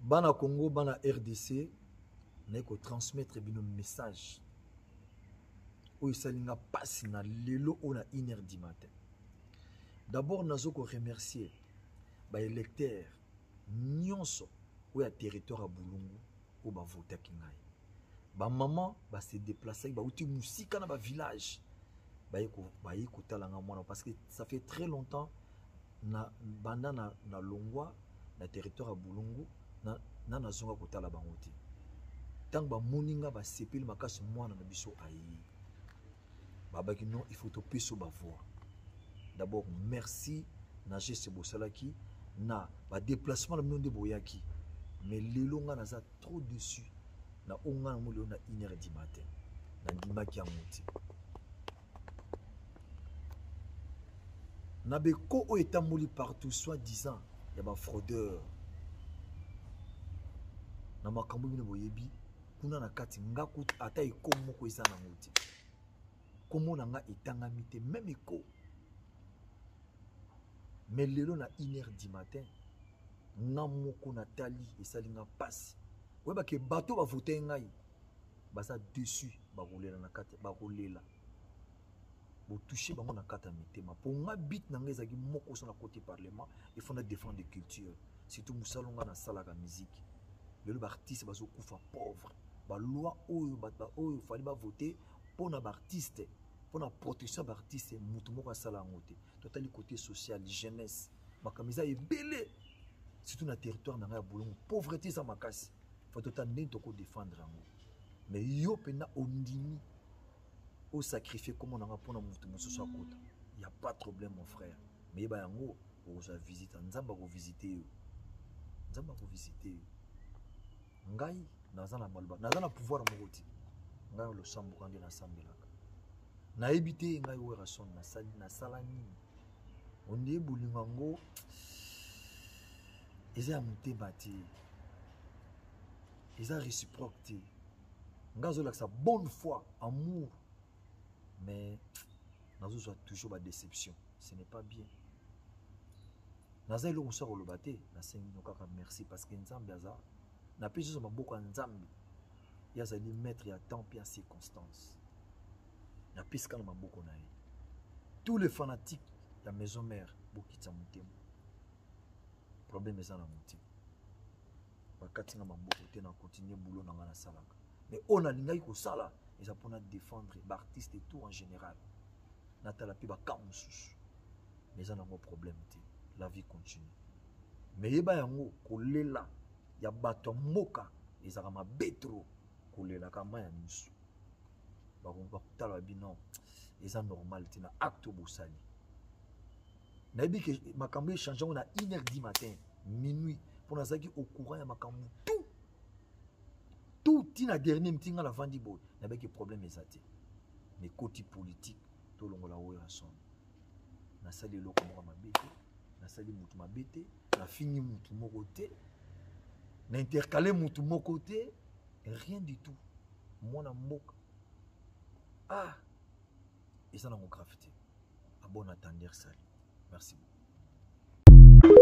Bana Congo, bana RDC, naye ko transmettre bino message oyo esali nga mpasi na lelo oyo na 1 heure du matin. D'abord nazo ko remercier ba électeurs nyonso oyo ya territoire ya Bulungu oyo bavotaki ngai. Ba maman ba se déplaçaki, bauti mosika na ba village baye kotala nga mwana, parce que ça fait très longtemps na banda na, na longwa na territoire ya Bulungu na, na nazonga kotala bango te. Ntango bamoni nga basepeli makasi, mwana na biso aye, babaki non, il faut topesa bavoix. D'abord merci na geste bosalaki na badéplacement na bino nde boyaki, mais lelo nga naza trop déçu na oyo nga nango lelo na 1 heure du matin, nandimaki yango te. Na beko oyo etamboli partout soit disant ya bafraudeur na makambo bino boyebi kuna na kati, nga kutu ata eko moko eza nango te, kombo na nga etangami te meme eko. Mais lelo na 1 heure du matin nga moko natali, esali nga mpasi. Oyebake bato bavote ngai baza dessus, bakolela na kati, bakolela botouche bango na kati ya mitema. Mpo nga bit na ngai ezalaki moko so na côté parlement, il faut na défendre culture, surtout mosala nga nasalaka musique. Lelo baartiste bazokufa pauvre, baloi oyo bato oyo fali bavote mpo na baartiste, mpo na protection ya baartiste, motu moko asala yango te. Totali côté social, jeunesse, makambo eza ebele, surtout na territoire na ngai ya Bulungu, pauvreté eza makasi. Faut totala ndenge tokodefendre yango. Mais yo mpenza ondimi osacrifie kombo na nga mpona motu mosusu akota, ya pas de problème mon frère, mais yeba yango, okozwa visite, Nzambe akovisite yo, Nzambe akovisite yo. Ngai naza na maloba, naza na pouvoir moko te, ngai losamboka nde nasambelaka, nayebi te ngai Werrason nasala nini. Ondie bolingo yango eza ya motema te, eza réciproque te. Ngai azolakisa bonne foi, amour, mais nazozwa toujours badéception, ce n'est pas bien. Naza eloko mosusu ya koloba te, nasengi bino kaka merci, parce que Nzambe aza, napesi nyonso maboko ya Nzambe, ye azali maître ya temps mpe ya circonstance, napesi kaka na maboko na ye. Tous les fanatiques ya maison mère, bokitisa motema, problème eza na motema, bakati nga maboko te, na continue boulot na nga nasalaka. Mais oyo nalingaki kosala eza mpona défendre baartiste et tout en général, natala mpe baka mosusu, mais eza nango problème te, la vie continue. Mais yeba yango, kolela ya bato ya mboka ezalaka mabe trop, kolelaka mai ya miso, bakotala babi non, eza normal te na acte bosali. Nayebi ke makambo echange yango na 1 heure du matin, minuit, mpo nazalaki au courant ya makambo tout tout ntina dernier mtinga navandi boye, nayebaki problème eza te. Mais koti politique tolongola Werrason, nasali eloko moko mabe te, nasali mutu mabe te, nafingi mutu moko te, na intercale mutu moko te, rien du tout. Mwana mboka, ah, eza nango grave te. À bon entendeur, salut. Merci beaucoup.